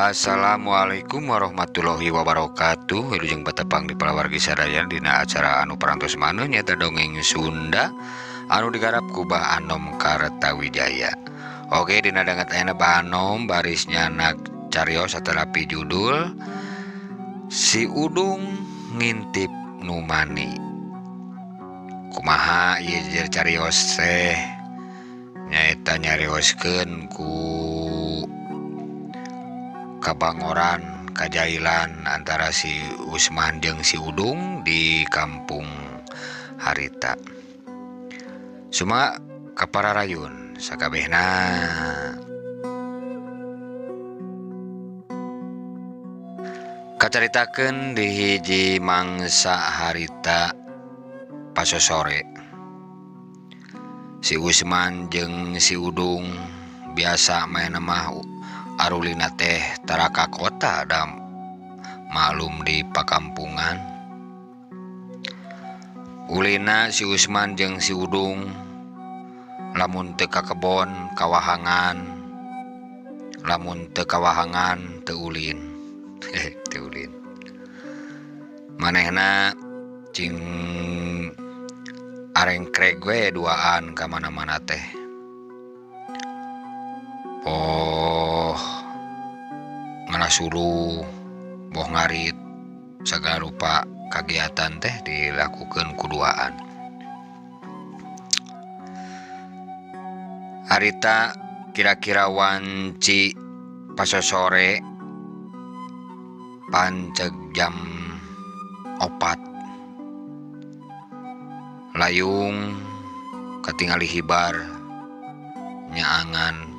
Assalamualaikum warahmatullahi wabarakatuh. Wilujeng patepang di palawargi sadaya dina acara anu parantos maneuh nyaeta dongeng Sunda anu digarap ku Bah Anom Kartawijaya. Oke, dina danget ayeuna Bah Anom baris nyanak carios atanapi judul Si Udung Ngintip Nu Mani. Kumaha ieu jejer carios teh nyaeta nyarioskeun ku kabangoran kajailan antara si Usman jeung si Udung di kampung harita. Suma kapararayun sakabehna. Kacaritakeun di hiji mangsa harita pasosore. Si Usman jeung si Udung biasa main mah arulina teh taraka kota da maklum di pakampungan. Ulina si Usman jeung si Udung lamun teu ka kebon kawahangan, lamun teu kawahangan teu ulin. Teu ulin. Manehna cing arengkrek we duaan ka mana-mana teh. Boh ngalasuluh, boh ngarit, sagala rupa kagiatan teh dilakukeun ku duaan. Harita kira-kira wanci pasosore panceg jam 4. Layung katingali hibar nyaangan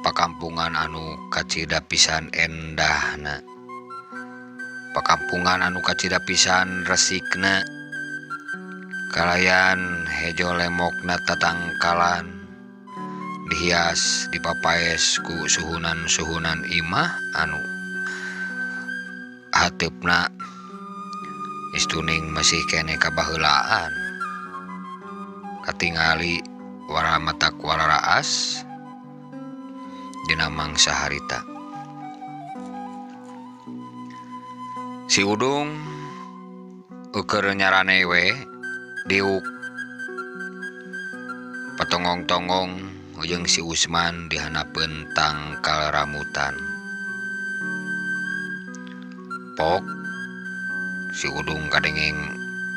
pakampungan anu kacida pisan endahna, pakampungan anu kacida pisan resikna, kalayan hejo lemokna tatangkalan dihias dipapaes ku suhunan-suhunan imah anu hateupna istuning masih kene kabaheulaan. Katingali waramatak wararaas dina mangsa harita. Si Udung ukur nyarane we diuk patongong-tongong jeung si Usman dihanapeun tangkal rambutan. Pok si Udung kadengeng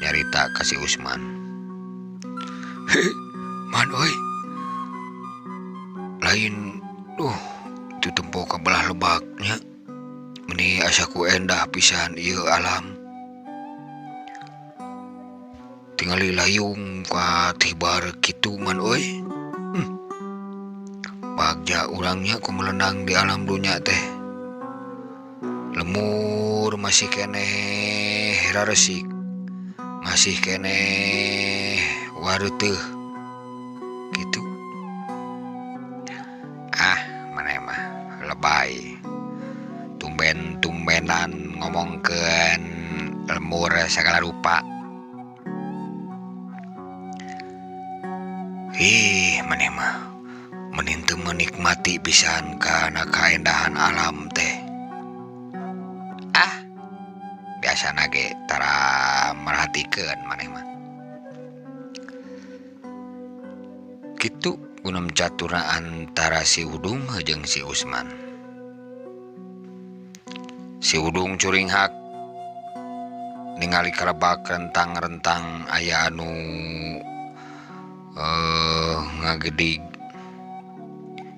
nyarita ka si Usman. Man euy, lain duh itu tempo ka belah lebaknya. Meni asa ku endah pisan ieu alam. Tingali layung ka tibar kitu man euy. Bagja urangnya ku melenang di alam dunya teh. Lemur masih keneh raresik, masih keneh wareuteuh kitu. Ah, maneh mah lebay. Tumben-tumbenan ngomongkeun lemur sagala rupa. Ih, maneh mah mending teu menikmati pisan kana kaendahan alam teh. Ah, biasana ge tara merhatikeun maneh mah. Kitu gunem caturna antara si Udung jeung si Usman. Si Udung curinghak ningali karebak rentang-rentang aya anu ngagedig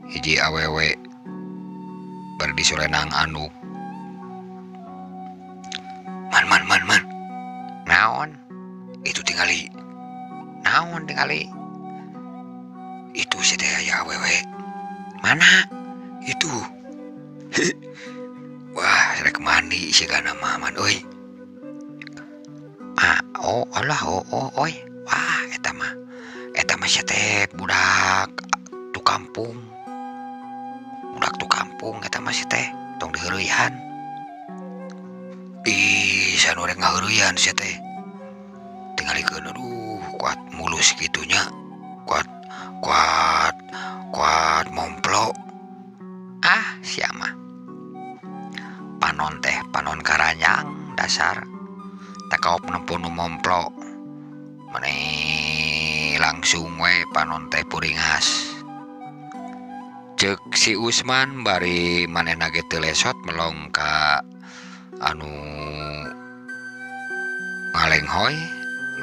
hiji awewe bari disurenang anduk. Man man man man, naon itu tingali, naon tingali itu si teh aya awewe mana itu. Wah, rek mandi sigana mah man euy. Ah, oh alah oh oh oi. Wah, eta mah sia teh budak tu kampung. Budak tu kampung eta mah sia teh tong diheureuyan. Ih, sanu rek ngaheureuyan sia teh. Tingalikeun aduh, kuat mulus kitunya. Kuat kuat kuat momplo. Ah, sia mah. dasar takaop nempo nu momplo meni langsung we panon teh puringas. Cek si Usman bari manehna ge teu lesot melong ka anu ngalenghoy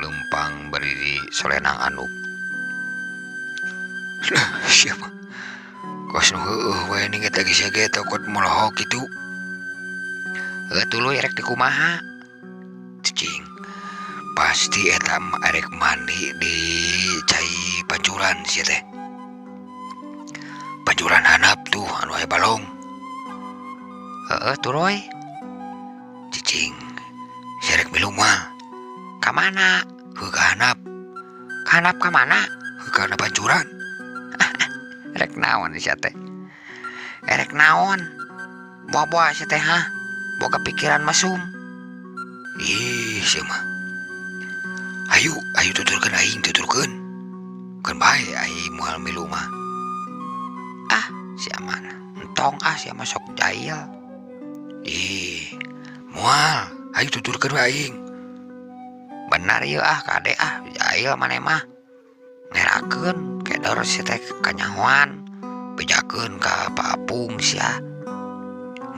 lempang bari di solenang anduk. Siapa? Kos nu heueuh we ning eta geus ge tokot molohok kitu. Heuh tuluy erek dikumaha? Cicing. Pasti eta erek mandi di cai pancuran sia teh. Pancuran handap tuh anu aya balong. Heeh tuluy. Cicing. Sia rek milu moal. Ka mana? Heuh ka handap. Ka handap ka mana? Heuh ka handap pancuran. Erek naon sia teh? Erek naon? Boa-boa sia teh hah? Boga pikiran mesum. Ih, sia mah. Ayo, ayo tuturkeun aing, tuturkeun. Keun bae aing moal milu mah. Ah, sia mah. Entong ah sia mah sok jahil. Ih, moal, ayo tuturkeun we aing. Benar ieu ah kade ah, jahil maneh mah. Ngerakeun keder sia teh kanyahoan. Bejakeun ka Pak Apung sia.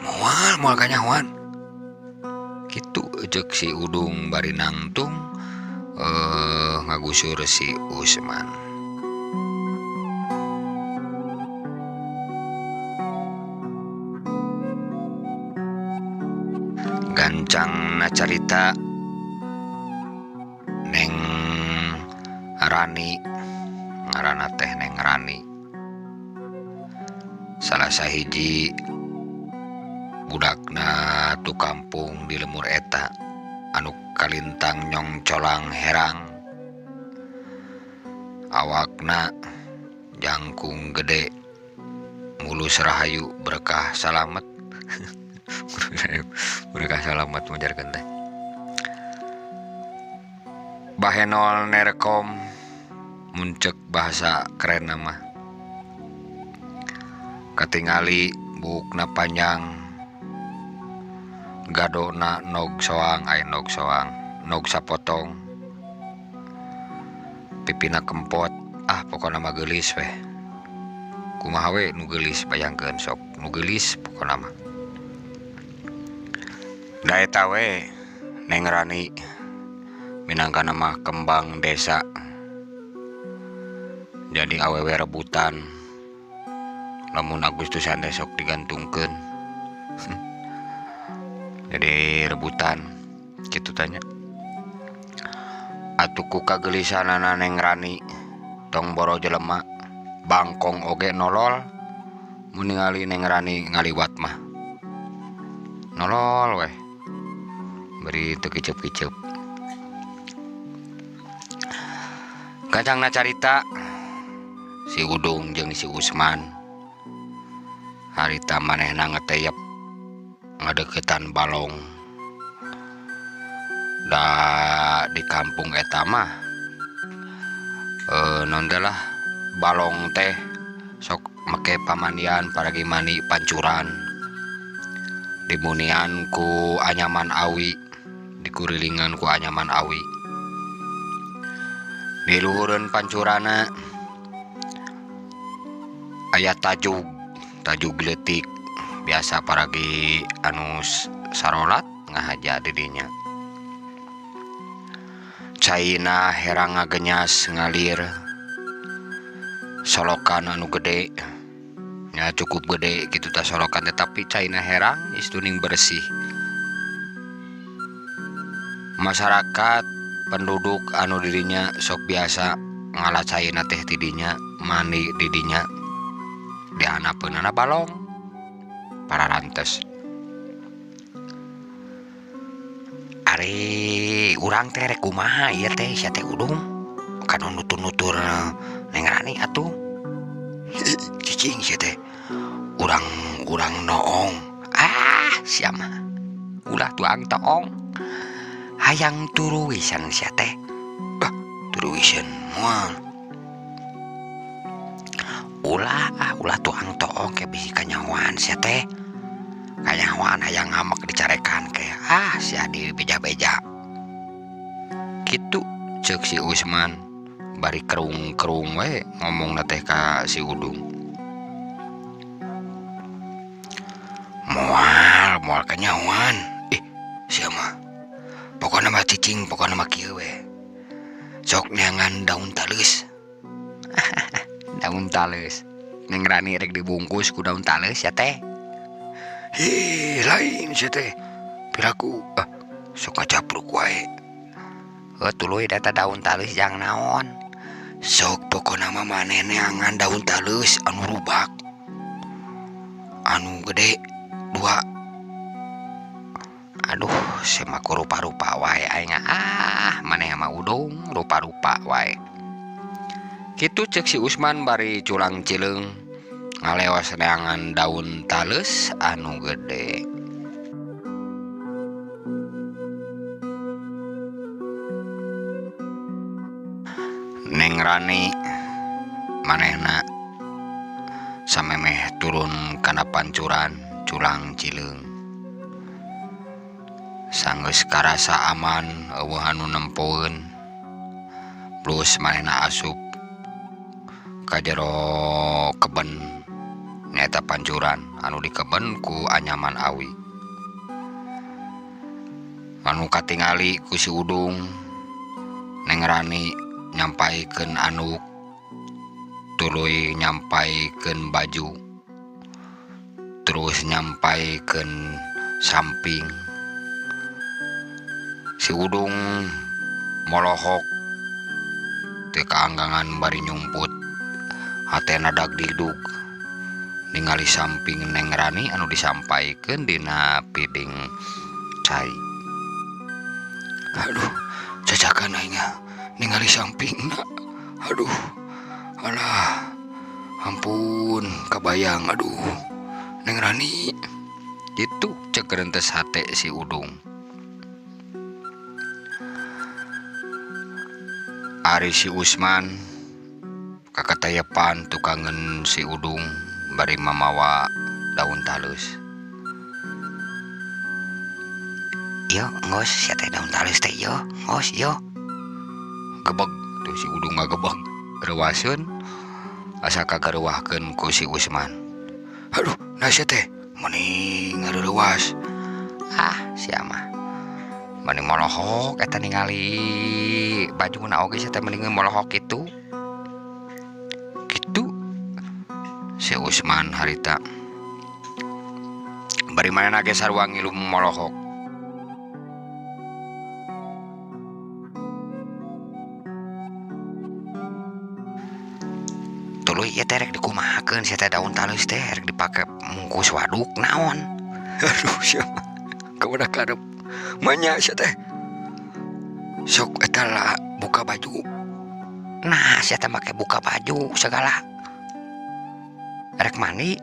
Moal, moal kanyahoan. Kitu ceuk si Udung bari nangtung ngagusur si Usman. Gancangna carita Neng Rani, ngaranna teh Neng Rani. Salah sahiji budakna tu kampung di lemur eta anu kalintang nyongcolang herang. Awakna jangkung gede, mulus rahayu berkah salamet. Berkah salamet majarkeun teh. Bahenol nerkom muncek bahasa keren mah. Katingali bukna panjang, gadona nog soang, aya nog soang, nog sapotong, pipina kempot, ah pokona mah geulis weh. Kumaha we nu geulis bayangkeun sok nu geulis pokona mah. Da eta we Neng Rani minangka nama kembang desa. Jadi awewe rebutan. Lamun Agustusan teh sok digantungkeun. Jadi rebutan kitu tanya. Atuh ku kagelisanana Neng Rani tong boro jelema bangkong oge nolol mun ningali Neng Rani ngaliwat mah. Nolol weh. Beri teu kiceup-kiceup. Gancangna carita si Udung jeung si Usman harita manehna ngeteyep ngadeukeutan balong. Da di kampung eta mah non teh lah balong teh sok make pamandian paragi mandi pancuran dimunian ku anyaman awi, dikurilingan ku anyaman awi. Di luhureun pancurana aya tajug, tajug leutik biasa paragi anu sarolat ngahaja di dinya. Caina herang ngagenyas ngalir solokan anu gede nya cukup gede gitu ta solokan teh, tapi caina herang istuning bersih. Masyarakat penduduk anu dirinya sok biasa ngala caina teh tidinya mandi didinya dihanapeunana balong pararantes. Ari urang teh rek kumaha ieu teh sia teh Udung kanu nutur-nutur Neng Rani atuh. Cicing sia teh urang noong. Ah sia mah ulah tuang toong. Hayang turu wisan sia teh. Ah turu wisan moal. Ulah ah ulah tuang toong ke bisi kanyahoan sia teh. Kanyahoan hayang ngamek dicarekan ke. Ah sia dibeja-beja. Kitu ceuk si Usman bari kerung-kerung we ngomongna teh ka si Udung. Moal kanyahoan. Ih, sia mah. Pokona mah cicing, pokona mah kieu we. Sok neangan daun taleus. Daun taleus. Neng Rani rek dibungkus ku daun taleus ya teh. Hih, lain sia teh. Piraku ah sok ngacapruk wae. Heuh tuluy eta daun taleus jang naon. Sok pokona mah maneh neangan daun taleus anu rubak. Anu gede dua. Aduh, sia mah ku rupa-rupa wae aing. Ah, maneh mah Udung rupa-rupa wae. Kitu ceuk si Usman bari culang cileung ngalewas neangan daun taleus anu gede. Neng Rani manehna samemeh turun kana pancuran culang cileung. Sanggeus karasa aman eueuh anu nempoeun. Plus manehna asup ka jero keben nyaeta pancuran anu dikeben ku anyaman awi. Anu katingali ku si Udung, Neng Rani nyampaikeun anduk, tuluy nyampaikeun baju, terus nyampaikeun samping. Si Udung molohok teu kaanggangan bari nyumput. Hatena dagdigdug ningali samping Neng Rani anu disampaikeun dina piding cai. Aduh, cacakan aing ningali sampingna. Aduh, alah, ampun, kabayang aduh. Neng Rani. Kitu ceuk rentes hate si Udung. Ari si Usman kakatayepan tukangeun si Udung bari mamawa daun taleus. Ieu ngos sia teh daun taleus teh ieu, ngos ieu. Gebeg tuh si Udung ngagebeg reuaseun asa kagareuwahkeun ku si Usman. Aduh, nah sia teh meni ngareuwas. Ah, sia mah. Meni molohok eta ningali bajuna oge sia teh mending molohok kitu. Kitu si Usman harita. Bari manehna ge sarua ngilu molohok. Tuluy ieu teh rek dikumahakeun sia teh daun taleus teh rek dipake mungkus waduk naon. Aduh sia mah kaboda karep manya sia teh. Sok eta lah buka baju. Nah sia teh make buka baju segala. Rek mandi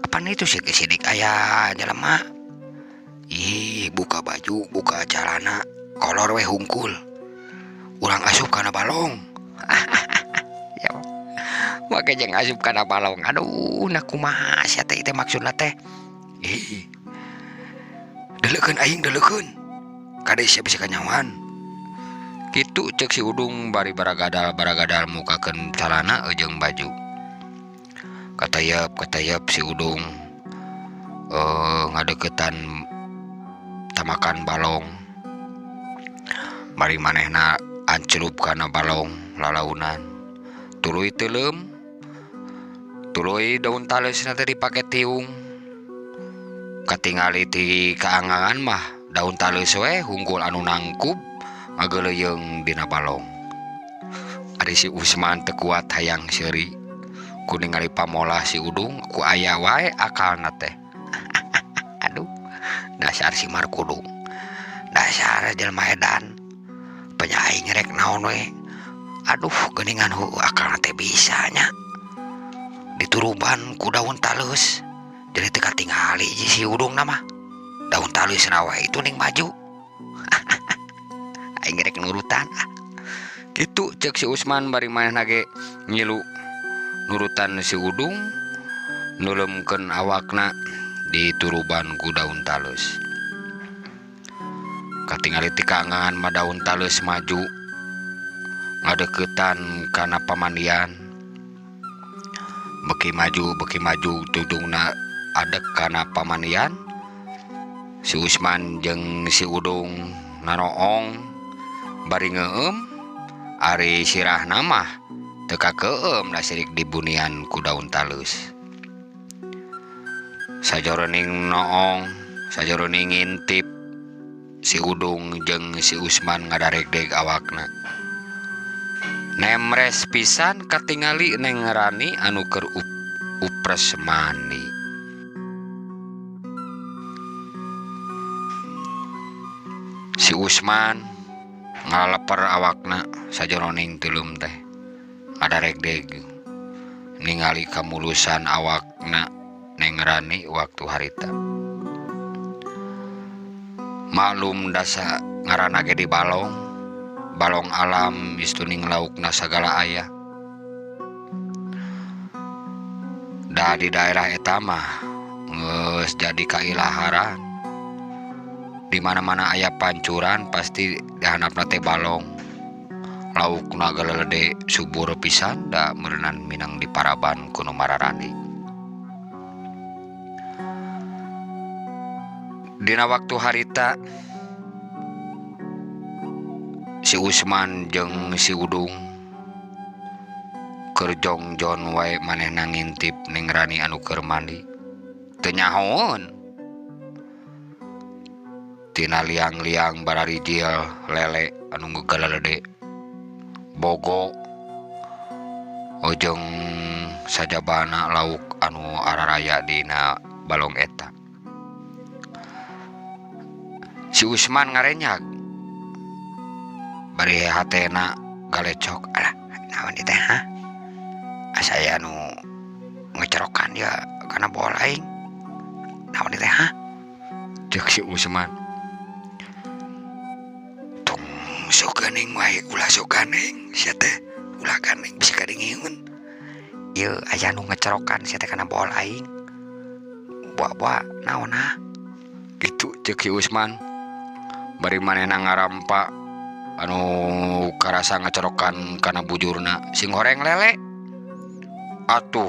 apaan itu sih sidik aya jelema. Ih, buka baju, buka calana, kolor we hungkul. Urang asup kana balong. Ya. Make jeung asup kana balong. Aduh, nah kumaha sia teh teh maksudna teh? Ih. Deleukeun aing deleukeun. Kade sia bisa kanyawan. Kitu ceuk si Udung bari baragadal-baragadal mukakeun calana jeung baju. Katayep si Udung ngadeukeutan tamakan balong. Bari manehna anclup kana balong lalaunan. Tuluy teuleum, tuluy daun taleusna teh dipake tiung. Katingali ti kaangangan mah daun taleus we hungkul anu nangkub ngageuleuyeung dina balong. Ari si Usman teu kuat hayang seuri ku ningali pamolah si Udung ku aya wae akalna teh. Aduh, dasar si Markudung. Dasar jelema edan. Penyaing rek naon we. Aduh, geuningan heueuh akalna teh bisa nya. Dituruban ku daun taleus. Jadi teu katingali si Udung na mah. Daun taleusna wae itu ning maju. Aing rek nurutan. Kitu ceuk si Usman bari manehna ge ngilu nurutan si Udung nuleumkeun awakna Dituruban ku daun talus. Katingali tikangan mah daun talus maju ngadeukeutan kana pamandian. Beki maju tungtungna adek kana pamandian. Si Usman jeung si Udung nanoong bari ngeueum ari sirahna mah teu kakeum da sirik dibunian ku daun talus. Sajoroning noong, sajoroning ngintip, si Udung jeung si Usman ngadaregdeg awakna. Nemres pisan katingali Neng Rani anu keur upres mandi. Si Usman ngaleper awakna sajoroning teuleum teh ngadaregdeg ningali kamulusan awakna Neng Rani waktu harita. Maklum dasa ngaranna ge di balong, balong alam istuning laukna sagala aya. Da di daerah eta mah geus jadi kailaharan. Di mana-mana aya pancuran pasti dihandapna teh balong. Laukna galede subur pisan da meureunan minang di paraban ku nu mararani. Dina waktu harita si Usman jeung si Udung keur jongjon wae manehna ngintip Neng Rani anu keur mandi. Teu nyahoeun. Tina liang-liang bararijil lele anu gegalede bogo ojong sajabana lauk anu araraya dina balong eta. Si Usman ngarenyak bari hatena galecok, alah naon ieu teh ha? Asa aya nu ngecerokan ya kana bola aing. Naon ieu teh ha? Ceuk si Usman. Tong sok ganing wae, ulah sok ganing sia teh, ulah ganing bisa kadingeun. Ieu aya nu ngecerokan sia teh kana bola aing. Buah-buah naon ha? Gitu ceuk si Usman. Bari manehna ngarampa anu karasa ngecerokan kana bujurna sing horeng lele. Atuh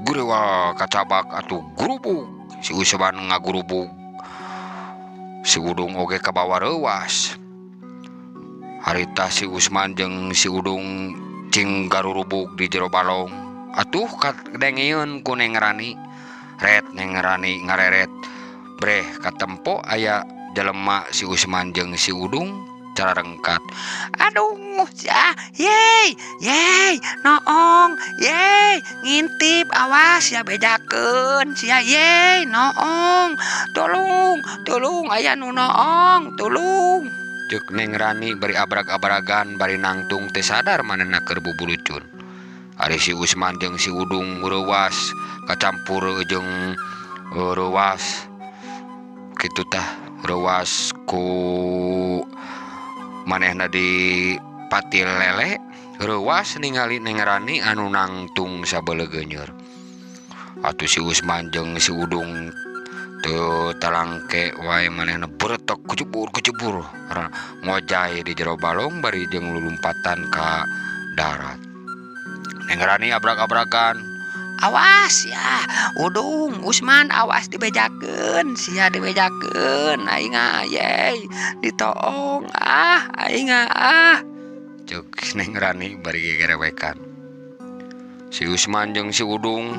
gurewa kacabak atuh gurubug. Si Usman ngagurubug. Si Udung oge kabawa reuwas. Harita si Usman jeung si Udung cing garurubug di jero balong. Atuh kadengeun ku Neng Rani. Ret Neng Rani ngareret. Breh katempo aya jelema si Usman jeung si Udung cara rengkat. Aduh, ya, yey, yey, noong, yey, ngintip, awas ya bejakeun, sia yey, noong, tolong, tolong, aya nu noong, tolong. Ceuk Neng Rani bari abrag-abragan bari nangtung teu sadar manehna keur bubulucun. Ari si Usman jeung si Udung reuwas kacampur jeung reuwas kitu tah reuwas ku manehna di patil lele reuwas ningali Neng Rani anu nangtung sabeleugeuneur. Atuh si Usman jeung si Udung teu talangke wae manehna beretok kecebur-kecebur ngojay di jero balong bari jeung lulumpatan ka darat. Neng Rani abrak-abrakan, awas ya Udung Usman, awas dibejakeun sia dibejakeun aing ah yey ditoong ah aing ah. Ceuk Neng Rani bari gegerewekan. Si Usman jeung si Udung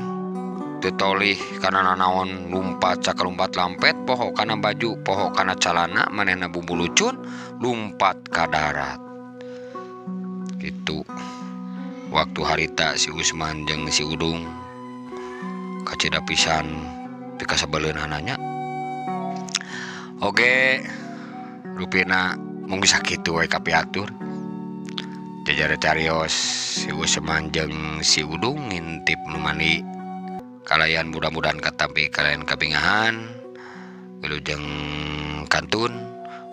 teu tolih kana nanaon lumpat sakalumpat lampet poho kana baju poho kana calana manehna bubulucun lumpat ka darat. Kitu waktu harita si Usman jeung si Udung kacida pisan pikasebeleunana nya. Oge rupina mung sakitu we kapiatur. Jajare carios si Usman jeung si Udung ngintip nu mandi. Kalayan mudah-mudahan katampi kalayan kabingahan. Wilujeng kantun.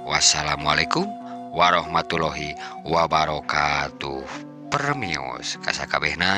Wassalamualaikum warahmatullahi wabarakatuh. Permios kasakabehna.